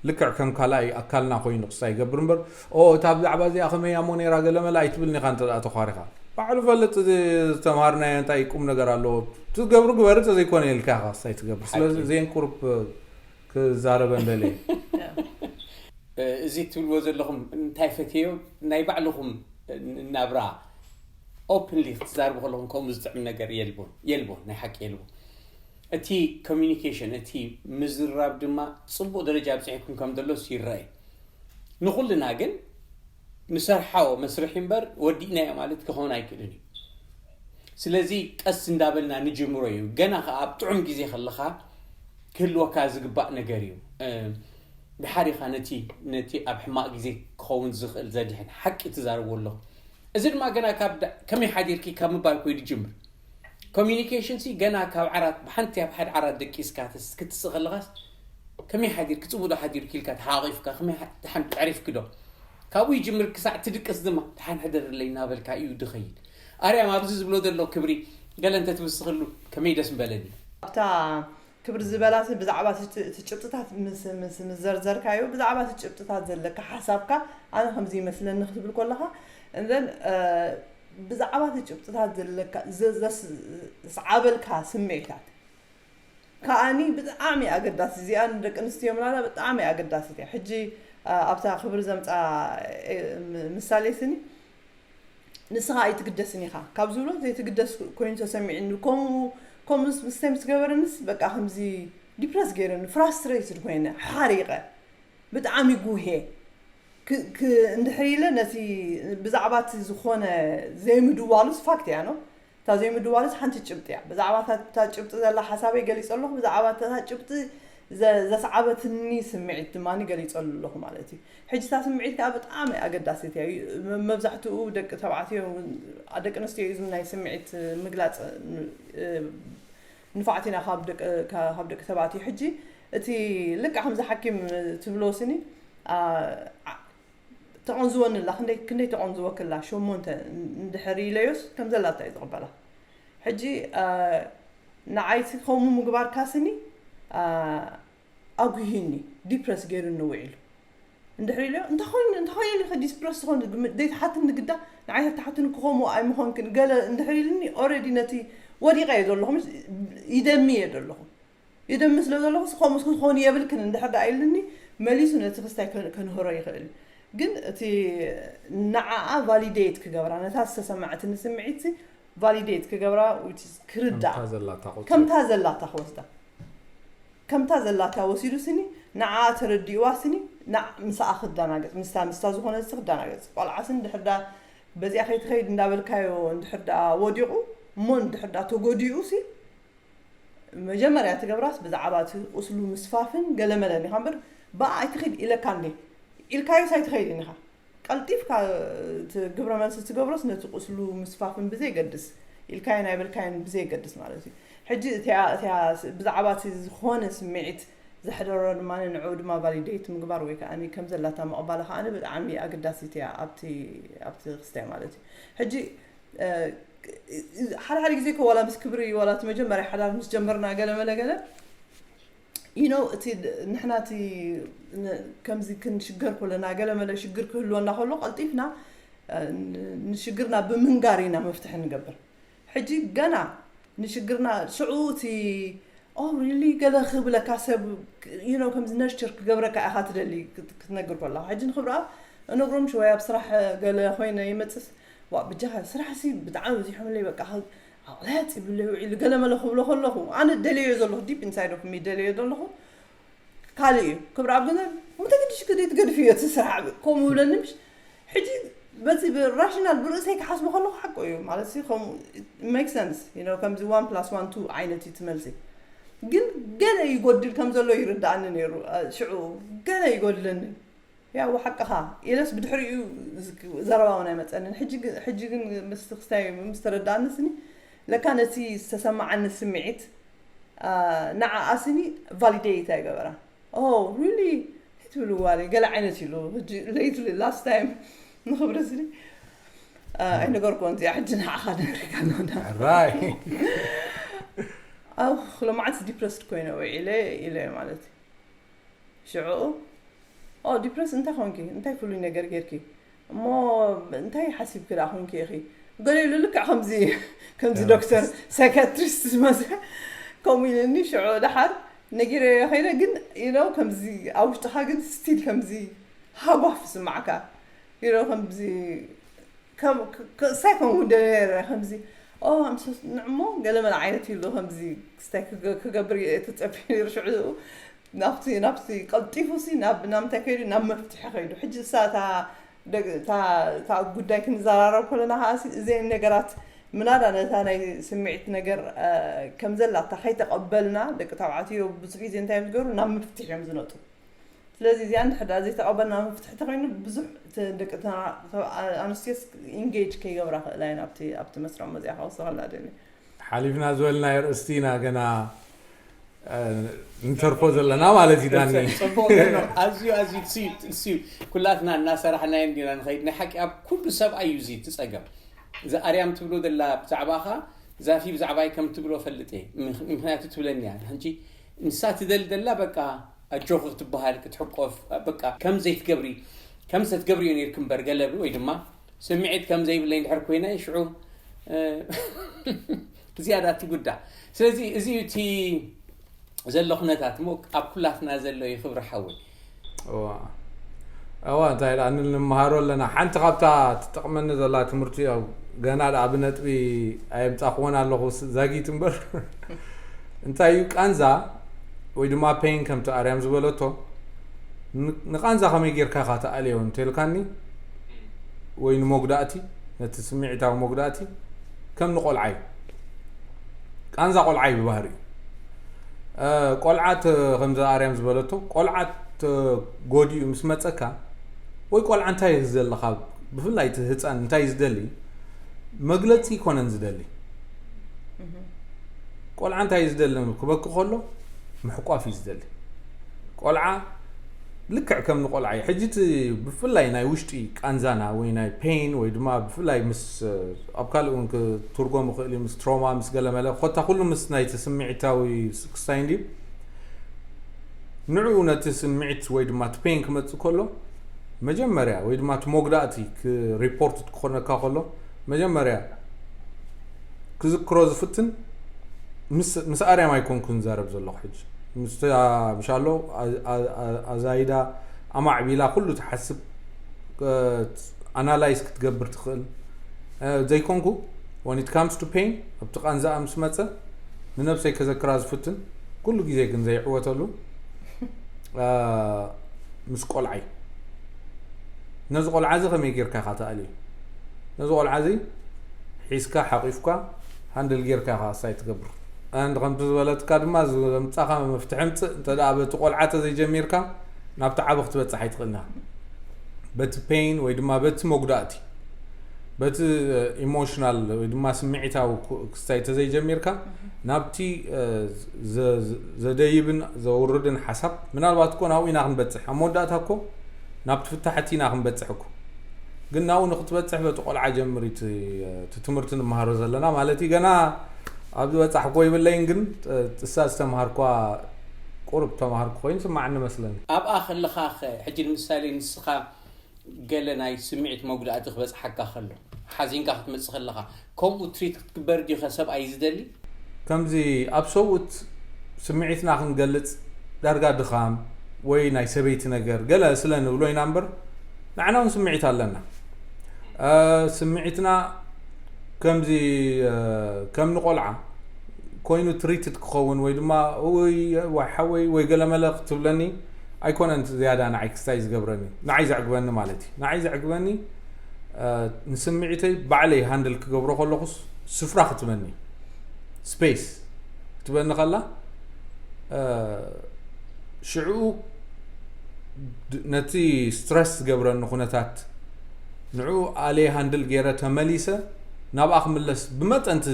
ልክዕ ከም ካልኣይ ኣካልና ኮይኑ ክስታይ ይገብር እምበር ኦ እታ ብዛዕባ እዚኣ ከመይ እያ እሞ ነይራ ገለመለ ኣይትብልን ኢኻ እንተ ተዃሪኻ ባዕሉ ፈልጥ እዚ ዝተምሃርናዮ እንታይ ቁም ነገር ኣለዎ ትገብሩ ግበር እንተ ዘይኮነ ኢልካ ኢኻ ክስታይ ትገብር ስለዚ እዚአን ቁሩብ ክዛረበን ደልየ እዚ ትብልዎ ዘለኹም እንታይ ፈትየዮ ናይ ባዕልኹም ናብራ ኦፕንሊ ክትዛርቡ ከለኹም ከምኡ ዝጥዕም ነገር የልቦን የልቦን ናይ ሓቂ የልቦን እቲ ኮሚኒኬሽን እቲ ምዝራብ ድማ ፅቡቅ ደረጃ ኣብፅሒኩም ከም ዘሎ ይረአ ንኩልና ግን ንሰርሓዎ መስርሒ እምበር ወዲእናዮ ማለት ክኸውን ኣይክእልን እዩ ስለዚ ቀስ እንዳበልና ንጅምሮ እዩ ገና ከዓ ኣብ ጥዑም ግዜ ከለካ ክህልወካ ዝግባእ ነገር እዩ ድሓር ኢኻ ነቲ ነቲ ኣብ ሕማቕ ግዜ ክኸውን ዝኽእል ዘድሕን ሓቂ ትዛረቦ ኣለኹ እዚ ድማ ገና ካብ ከመይ ሓዲርኪ ካብ ምባል ኮይኑ ይጅምር ኮሚኒኬሽን ሲ ገና ካብ ዓራት ብሓንቲ ኣብ ሓደ ዓራት ደቂስካ ክትስእ ከለኻስ ከመይ ሓዲርኪ ጽቡዶ ሓዲርኪ ኢልካ ተሓቂፍካ ከመይ ድሓን ተዕሪፍኪ ዶ ካብኡ ይጅምር ክሳዕ ትድቅስ ድማ ድሓን ሕደርለይ እናበልካ እዩ ድኸይድ ኣርያም ኣብዚ ዝብሎ ዘሎ ክብሪ ገለ እንተትውስኽሉ ከመይ ደስ ምበለኒ ኣብታ ክብሪ ዝበላሲ ብዛዕባ እቲ ጭብጥታት ምስ ዘርዘርካዮ ብዛዕባ እቲ ጭብጥታት ዘለካ ሓሳብካ ኣነ ከምዚ ይመስለኒ ክትብል ከለካ እዘን ብዛዕባ እቲ ጭብጥታት ዘለካ ዘስዓበልካ ስምዒታት ከኣኒ ብጣዕሚ ኣገዳሲ እዚኣ ንደቂ ኣንስትዮ ምላላ ብጣዕሚ ኣገዳሲት እያ ሕጂ ኣብታ ክብሪ ዘምፃ ምሳሌ ስኒ ንስኻ ኣይትግደስን ኢኻ ካብ ዝብሎ ዘይትግደስ ኮይኑ ተሰሚዑኒ ከምኡ ከምኡ ምስ ምስ ገበረንስ በቃ ከምዚ ዲፕረስ ገይረኒ ፍራስትሬትድ ኮይነ ሓሪቐ ብጣዕሚ ጉሄ እንድሕር ኢለ ነቲ ብዛዕባ እቲ ዝኾነ ዘይምድዋሉስ ፋክት እያ ነው እታ ዘይምድዋሉስ ሓንቲ ጭብጢ እያ ብዛዕባ እታ ጭብጢ ዘላ ሓሳበይ ገሊፀ ኣለኹ ብዛዕባ እታ ጭብጢ ዘስዓበትኒ ስምዒት ድማ ገሊፀሉ ኣለኹ ማለት እዩ ሕጂ እታ ስምዒት ከዓ ብጣዕሚ ኣገዳሲት እያ መብዛሕትኡ ደቂ ተባዕትዮ ደቂ ኣንስትዮ እዩ ናይ ስምዒት ምግላፅ ንፋዕት ኢና ካብ ደቂ ተባዕትዮ ሕጂ እቲ ልክዕ ከምዚ ሓኪም ትብሎ ስኒ ተቐንዝወኒ ኣላ ክንደይ ተቐንዝወኪ ኣላ ሸሞንተ እንድሕር ኢለዮስ ከም ዘላታ እዩ ዝቕበላ ሕጂ ንዓይቲ ከምኡ ምግባርካ ስኒ ኣጉሂኒ ዲፕረስ ገይሩኒ ውዒሉ እንድሕር ኢለዮ እንታይ ኮይኑ እንታይ ኮይኑ ኢልካ ዲፕረስ ትኾን ግምት ዘይትሓትኒ ግዳ ንዓይ ተትሓትኒ ክኸምኡ ኣይምኾንክን ገለ እንድሕር ኢልኒ ኦረዲ ነቲ ወዲቐ እየ ዘለኹ ይደሚ እየ ዘለኹ ይደሚ ስለ ዘለኹ ከምኡ ክኾን የብልክን እንድሕር ደኣ ኢልኒ መሊሱ ነቲ ክስታይ ከንህሮ ይኽእል እዩ ግን እቲ ንዓኣ ቫሊዴት ክገብራ ነታ ዝተሰማዐትኒ ስምዒት ቫሊዴት ክገብራ ክርዳእ ከምታ ዘላታ ክወስዳ ከምታ ዘላታ ወሲዱ ስኒ ንዓ ተረዲእዋ ስኒ ንዓ ምስኣ ክዳናገፅ ምስታ ምስታ ዝኾነ ክዳናገፅ ቆልዓ ስኒ ድሕር ዳ በዚኣ ከይትኸይድ እንዳበልካዮ እንድሕር ደኣ ወዲቑ እሞ እንድሕር ደኣ ተጎዲኡ ሲ መጀመርያ ትገብራስ ብዛዕባ እቲ ቁስሉ ምስፋፍን ገለመለን ኢኻ እምበር ብኣ ኣይትኸይድ ኢለካ እንዴ ኢልካዮስ ኣይትኸይድን ኢኻ። ቀልጢፍካ እቲ ግብረ መልሲ ትገብሮስ ነቲ ቁስሉ ምስፋፍን ብዘይገድስ ኢልካዮን ኣይበልካዮን ብዘይገድስ ማለት እዩ። ሕጂ እቲኣ እቲኣ ብዛዕባ እቲ ዝኾነ ስምዒት ዘሕደሮ ድማ ንዕኡ ድማ ቫሊዴት ምግባር ወይ ከዓ ከም ዘላታ ምቕባል ከዓ ብጣዕሚ ኣገዳሲት እያ ኣብቲ ኣብቲ ክስታይ ማለት እዩ። ሕጂ ሓደ ሓደ ግዜ እኮ ዋላ ምስ ክብሪ ዋላ እቲ መጀመርያ ሓዳር ምስ ጀመርና ገለ መለ ገለ you know እቲ ንሕና እቲ ከምዚ ክንሽገር ከለና ገለ መለ ሽግር ክህልወና ከሎ ቀልጢፍና ንሽግርና ብምንጋር ኢና መፍትሒ ንገብር። ሕጂ ገና ንሽግርና ሽዑ እቲ ኦ ሪሊ ገለ ክብለካ ሰብ you know ከምዚ ነርቸር ክገብረካ ኢኻ ትደሊ ክትነግር ከለኻ ሕጂ ንክብርኣ እነግሮም ሽወይ ኣብ ስራሕ ገለ ኮይነ ይመፅስ ዋ ብጃኻ ስራሕ ሲ ብጣዕሚ በዚሖምለይ በቃ ኣቕላያፅ ይብለይ ውዒሉ ገለ መለ ክብሎ ከለኹ ኣነ ደልዮ ዘለኹ deep inside of me ደልዮ ዘለኹ ካልእ እዩ ክብሪ ኣብ ገንዘብ ምተግድሽ ግዴት ገድፍ እዩ እቲ ስራሕ ከምኡ ብለኒ ምሽ ሕጂ በዚ ራሽናል ብርእሰይ ክሓስቦ ከለኹ ሓቁ እዩ ማለት ከምኡ make sense you know ከምዚ one plus one two ዓይነት እዩ ትመልሲ ግን ገለ ይጎድል ከም ዘሎ ይርዳእኒ ነይሩ ሽዑ ገለ ይጎድለኒ ያው ሓቅኻ ኢለስ ብድሕሪኡ ዘረባ እውን ኣይመፀንን ሕጂ ግን ምስ ክስታይ ምስ ተረዳእኒ ስኒ ለካ ነቲ ዝተሰማዓኒ ስምዒት ንዓኣ ስኒ ቫሊዴት ኣይገበራ ኦ ሪሊ ትብልዋ ገለ ዓይነት ኢሉ ሌትሊ ላስት ታይም ንኽብሪ ስኒ ኣይነገርኩን እዚኣ ሕጂ ንዓኻ ነግሪካ ኣለና ራይ ኣብ ሎማዓት ዲፕረስድ ኮይነ ውዒለ ኢለ ማለት እዩ ሽዑ ኦ ዲፕረስ እንታይ ኾንኪ እንታይ ፍሉይ ነገር ጌርኪ እሞ እንታይ ሓሲብኪ ደኣ ኾንኪ ኢኺ ገለ ኢሉ ልክዕ ከምዚ ከምዚ ዶክተር ሳይካትሪስት ዝመስል ከምኡ ኢሉኒ ሽዑ ደሓር ነጊረዮ ኸይደ ግን ኢሎ ከምዚ ኣብ ውሽጥኻ ግን ስቲል ከምዚ ሃጓፍ ዝስማዕካ ኢሎ ከምዚ ሳይ ከምኡ ደለ ከምዚ ኦ ንዕሞ ገለ መለ ዓይነት ይብሉ ከምዚ ክስታይ ክገብር ተፀፊ ነይሩ ሽዑ ናብቲ ናብቲ ቀልጢፉ ሲ ናብ ናምንታይ ከይዱ ናብ መፍትሒ ከይዱ ሕጂ እሳ እታ ጉዳይ ክንዘራረብ ከለና ከዓ እዘን ነገራት ምናዳ ነታ ናይ ስምዒት ነገር ከም ዘላታ ከይተቐበልና ደቂ ተባዕትዮ ብዙሕ ግዜ እንታይ እዮም ዝገሩ ናብ መፍትሒ እዮም ዝነጡ ስለዚ እዚኣ እንድሕር ዘይተቐበልና መፍትሒ ተኮይኑ ብዙሕ ደቂ ኣንስትዮስ ኢንጌጅ ከይገብራ ክእላ እየን ኣብቲ ኣብቲ መስርዕ መዚኣ ክወስኸላ ደሊ ሓሊፍና ዝበልናዮ ርእስቲ ኢና ገና ንተርፎ ዘለና ማለት እዩ ዳኒ ፅቡቅ ኣዝዩ ኣዝዩ ትስዩ ኩላትና እናሰራሕናዮ እንዲና ንኸይድ ናይ ሓቂ ኣብ ኩሉ ሰብኣይ እዩ እዚ ትፀገም እዚ ኣርያም ትብሎ ዘላ ብዛዕባኻ ዛፊ ብዛዕባይ ከም ትብሎ ፈልጥ እየ ምክንያቱ ትብለኒ እያ ሕጂ ንሳ ትደል ዘላ በቃ ኣጆኺ ክትበሃል ክትሕቆፍ በቃ ከም ዘይትገብሪ ከም ሰትገብርዮ ነርክ እምበር ገለብ ወይ ድማ ስምዒት ከም ዘይብለይ እንድሕር ኮይነ ሽዑ ዝያዳ ትጉዳእ ስለዚ እዚ እቲ ዘሎ ኩነታት ሞ ኣብ ኩላትና ዘሎ እዩ ክብሪ ሓወይ እዋ እንታይ ደኣ ንመሃሮ ኣለና ሓንቲ ካብታ ትጠቕመኒ ዘላ ትምህርቲ ያው ገና ደኣ ብነጥቢ ኣየምጻኽዎን ኣለኹ ዛጊት እምበር እንታይ እዩ ቃንዛ ወይ ድማ ፔን ከምቲ ኣርያም ዝበለቶ ንቃንዛ ከመይ ጌርካ ኢኻ ትኣልዮ እንተልካኒ ወይ ንመጉዳእቲ ነቲ ስምዒታዊ መጉዳእቲ ከም ንቆልዓ እዩ ቃንዛ ቆልዓ እዩ ብባህሪኡ ቆልዓ ከምዚ ኣርያም ዝበለቶ ቆልዓ ተጎዲኡ ምስ መፀካ ወይ ቆልዓ እንታይ እዩ ዝደሊ ካብ ብፍላይ እቲ ህፃን እንታይ እዩ ዝደሊ መግለፂ ይኮነን ዝደሊ ቆልዓ እንታይ እዩ ዝደሊ ክበኪ ከሎ ምሕቋፍ እዩ ዝደሊ ቆልዓ ልክዕ ከም ንቆልዓ እዩ ሕጂ እቲ ብፍላይ ናይ ውሽጢ ቃንዛና ወይ ናይ ፔን ወይ ድማ ብፍላይ ምስ ኣብ ካልእ እውን ክትርጎም ይኽእል እዩ ምስ ትሮማ ምስ ገለመለ ኮታ ኩሉ ምስ ናይቲ ስምዒታዊ ክስታይ እንድዩ ንዕኡ ነቲ ስምዒት ወይ ድማ እቲ ፔን ክመፅእ ከሎ መጀመርያ ወይ ድማ እቲ መጉዳእቲ ሪፖርት ክኾነካ ከሎ መጀመርያ ክዝክሮ ዝፍትን ምስ ኣርያም ኣይኮንኩ ንዛረብ ዘለኹ ሕጂ ምስታ ብሻሎ ኣዛይዳ ኣማዕቢላ ኩሉ ትሓስብ ኣናላይዝ ክትገብር ትኽእል ዘይኮንኩ when it comes to pain ኣብቲ ቃንዛኣ ምስ መፀ ንነብሰይ ከዘክራ ዝፍትን ኩሉ ግዜ ግን ዘይዕወተሉ ምስ ቆልዓይ ነዚ ቆልዓ እዚ ከመይ ጌርካ ኢኻ ተኣልዩ ነዚ ቆልዓ እዚ ሒዝካ ሓቂፍካ ሃንድል ጌርካ ኢኻ ክስታይ ትገብር። And ከምቲ ዝበለትካ ድማ ዘምጻኻ መፍትሒ ምጽእ። እንተ ደኣ በቲ ቆልዓ ተዘይጀሚርካ ናብቲ ዓቢ ክትበጽሕ ኣይትኽእልና። በቲ ፔን ወይ ድማ በቲ መጉዳእቲ፣ በቲ ኢሞሽናል ወይ ድማ ስምዒታዊ ክስታይ ተዘይጀሚርካ ናብቲ ዘደይብን ዘውርድን ሓሳብ ምናልባት እኮ ናብኡ ኢና ክንበጽሕ። ኣብ መወዳእታ እኮ ናብቲ ፍታሕቲ ኢና ክንበጽሕ እኮ። ግን ናብኡ ንክትበጽሕ በቲ ቆልዓ ጀምር እቲ ትምህርቲ ንመሃሮ ዘለና ማለት እዩ። ገና ኣብዚ በጻሕ እኮ ይብለይን፣ ግን ጥሳ ዝተምሃርኳ ቁርብ ተማሃርኩ ኮይኑ ስማዕኒ መስለኒ። ኣብኣ ከለኻ ሕጂ ንምሳሌ ንስኻ ገለ ናይ ስምዒት መጉዳእቲ ክበጽሓካ ከሎ ሓዚንካ ክትመጽእ ከለኻ ከምኡ ትሪት ክትግበር ዲኸ ሰብኣይ ዝደሊ? ከምዚ ኣብ ሰብኡት ስምዒትና ክንገልጽ ዳርጋ ድኻም ወይ ናይ ሰበይቲ ነገር ገለ ስለ ንብሎ ኢና እምበር ንዓና እውን ስምዒት ኣለና። ስምዒትና ከምዚ ከም ንቆልዓ ኮይኑ ትሪትድ ክኸውን ወይ ድማ ወይ ዋይ ሓወይ ወይ ገለመለ ክትብለኒ ኣይኮነን ዝያዳ ንዓይ ክስታይ ዝገብረኒ፣ ንዓይ ዘዕግበኒ ማለት እዩ። ንዓይ ዘዕግበኒ ንስምዒተይ ባዕለይ ሃንድል ክገብሮ ከለኹስ ስፍራ ክትበኒ፣ ስፔስ ክትበኒ ከላ ሽዕኡ ነቲ ስትረስ ዝገብረኒ ኩነታት ንዕኡ ኣለ ሃንድል ገይረ ተመሊሰ ናብኣ ክምለስ ብመጠን እቲ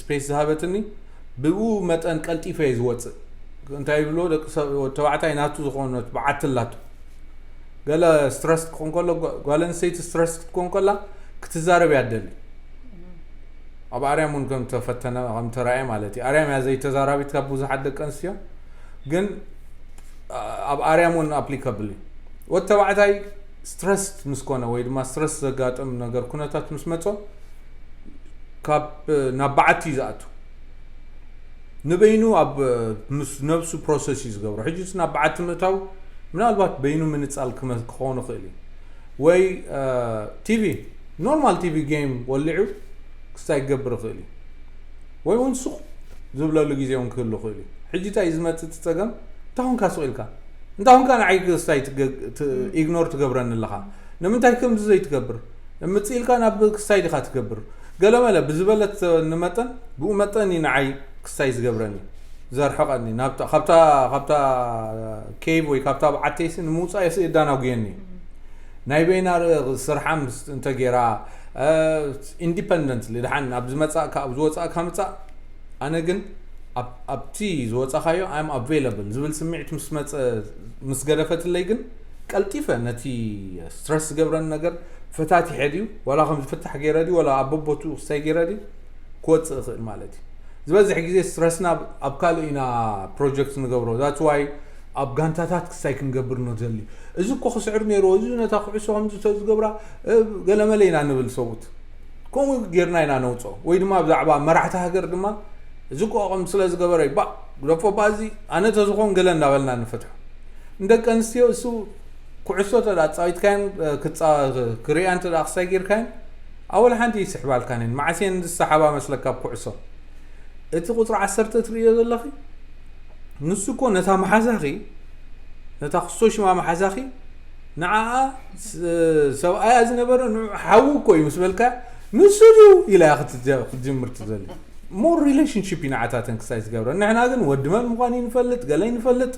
ስፔስ ዝሃበትኒ ብኡ መጠን ቀልጢፈ እየ ዝወፅእ። እንታይ ይብሎ ደቂ ተባዕታይ ናቱ ዝኾነት በዓቲ ኣላቶ። ገለ ስትረስ ክኾን ከሎ ጓል ኣንስተይቲ ስትረስ ክትኮን ከላ ክትዛረብ እያ ትደሊ። ኣብ ኣርያም እውን ከም ተፈተነ ከም ተራእየ ማለት እዩ። ኣርያም እያ ዘይተዛራቢት ካብ ብዙሓት ደቂ ኣንስትዮ፣ ግን ኣብ ኣርያም እውን ኣፕሊካብል እዩ። ወዲ ተባዕታይ ስትረስ ምስ ኮነ ወይ ድማ ስትረስ ዘጋጥም ነገር ኩነታት ምስ መጾ ካብ ናብ በዓቲ እዩ ዝኣቱ። ንበይኑ ኣብ ምስ ነብሱ ፕሮሰስ እዩ ዝገብሮ። ሕጂ ናብ በዓቲ ምእታው ምናልባት በይኑ ምንጻል ክኾን ይኽእል እዩ። ወይ ቲቪ ኖርማል ቲቪ ጌም ወሊዑ ክስታይ ክገብር ይኽእል እዩ። ወይ እውን ሱቕ ዝብለሉ ግዜ እውን ክህሉ ይኽእል እዩ። ሕጂ እንታይ እዩ ዝመጽእ እቲ ጸገም? እንታይ ኾንካ ሱቕ ኢልካ? እንታይ ኾንካ ንዓይ ክስታይ ኢግኖር ትገብረኒ ኣለኻ? ንምንታይ ከምዚ ዘይትገብር? እምጽእ ኢልካ ናብ ክስታይ ዲኻ ትገብር? ገለመለ ብዝበለት ንመጠን ብኡ መጠን እዩ ንዓይ ክስታይ ዝገብረኒ ዘርሕቐኒ ናብታ ካብታ ካብታ ኬቭ ወይ ካብታ በዓተይሲ ንምውፃእ የስ እዳናጉየኒ። ናይ በይና ስርሓ እንተጌራ ኢንዲፐንደንትሊ ድሓን ኣብ ዝመፃእካ ኣብ ዝወፃእካ ምፃእ። ኣነ ግን ኣብቲ ዝወፃኻዮ ኣም ኣቬለብል ዝብል ስምዒት ምስ መፀ ምስ ገደፈትለይ ግን ቀልጢፈ ነቲ ስትረስ ዝገብረኒ ነገር ፈታቲሐ ድዩ ዋላ ከም ዝፍታሕ ገይረ ድዩ ዋላ ኣብ በቦቱ ክስታይ ገይረ ድዩ ክወፅእ እኽእል ማለት እዩ። ዝበዝሕ ግዜ ስትረስና ኣብ ካልእ ኢና ፕሮጀክት ንገብሮ። ዛትስ ዋይ ኣብ ጋንታታት ክስታይ ክንገብር ንደሊ። እዚ እኮ ክስዕር ነይርዎ፣ እዚ ነታ ኩዕሶ ከምዚ ተዝገብራ ገለመለ ኢና ንብል ሰብኡት። ከምኡ ጌርና ኢና ነውፅኦ። ወይ ድማ ብዛዕባ መራሕቲ ሃገር ድማ እዚ እኮ ከም ስለ ዝገበረ ባ ግደፎ ባዚ ኣነ ተዝኾን ገለ እንዳበልና ንፈትሖ። ንደቂ ኣንስትዮ እሱ ኩዕሶ ተዳ ፃዊትካየን ክሪኣን ተዳ ክሳይ ጌርካየን ኣወል ሓንቲ ይስሕባልካን እየን። መዓስ እየን ዝሰሓባ መስለካ ኣብ ኩዕሶ? እቲ ቁፅሪ ዓሰርተ ትርእዮ ዘለኺ ንሱ እኮ ነታ መሓዛኺ ነታ ክስቶ ሽማ መሓዛኺ ንዓኣ ሰብኣያ ዝነበረ ንዑ ሓዉ እኮ እዩ ምስ በልካ ንሱ ድዩ ኢላ ክትጀምር ትዘሊ። ሞር ሪሌሽንሽፕ እዩ ንዓታተን ክሳይ ዝገብረ። ንሕና ግን ወዲ መን ምዃን ይንፈልጥ ገለ ይንፈልጥ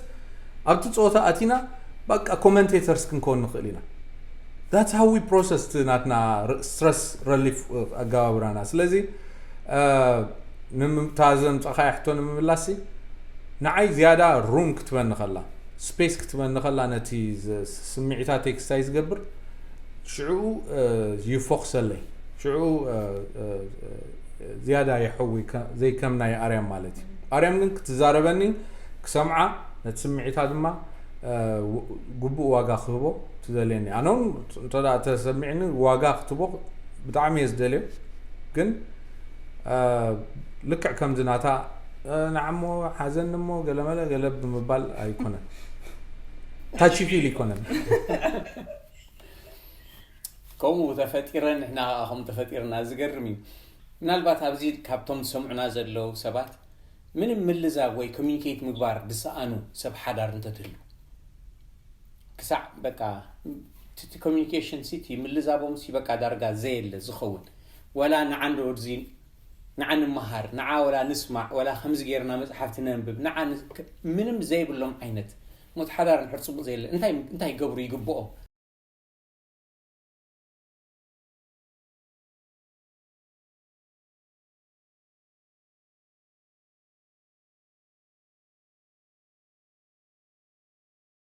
ኣብቲ ፀወታ ኣቲና በቃ ኮመንቴተርስ ክንከውን ንኽእል ኢና። That's how we process ናትና ስትረስ ረሊፍ ኣገባብራና። ስለዚ ንምታዘን ፀኻይ ሕቶ ንምምላስ ንዓይ ዝያዳ ሩም ክትበኒ ከላ ስፔስ ክትበኒ ከላ ነቲ ስምዒታተይ ክስታይ ዝገብር ሽዕኡ ይፎክሰለይ ሽዕኡ ዝያዳ ይሐዊ ዘይከም ናይ ኣርያም ማለት እዩ። ኣርያም ግን ክትዛረበኒ ክሰምዓ ነቲ ስምዒታ ድማ ግቡእ ዋጋ ክህቦ ትደልየኒ። ኣነ እውን እንተ ተሰሚዕኒ ዋጋ ክትቦ ብጣዕሚ እየ ዝደልዮ። ግን ልክዕ ከምዚ ናታ ንዓሞ ሓዘኒ እሞ ገለመለ ገለ ብምባል ኣይኮነን። ታቺፊል ይኮነን። ከምኡ ተፈጢረ ንሕና ከዓ ከም ተፈጢርና ዝገርም እዩ። ምናልባት ኣብዚ ካብቶም ዝሰምዑና ዘለዉ ሰባት ምንም ምልዛብ ወይ ኮሚኒኬት ምግባር ዝሰኣኑ ሰብ ሓዳር እንተትህሉ ክሳዕ በቃ እቲ ኮሚኒኬሽን ሲቲ ምልዛቦም ሲ በቃ ዳርጋ ዘየለ ዝኸውን ወላ ንዓንዶ ወድዚ ንዓ ንመሃር ንዓ ወላ ንስማዕ ወላ ከምዚ ገይርና መፅሓፍቲ ነንብብ ንዓ ምንም ዘይብሎም ዓይነት ሞት ሓዳር ንሕር ፅቡቅ ዘየለ እንታይ እንታይ ገብሩ ይግብኦም።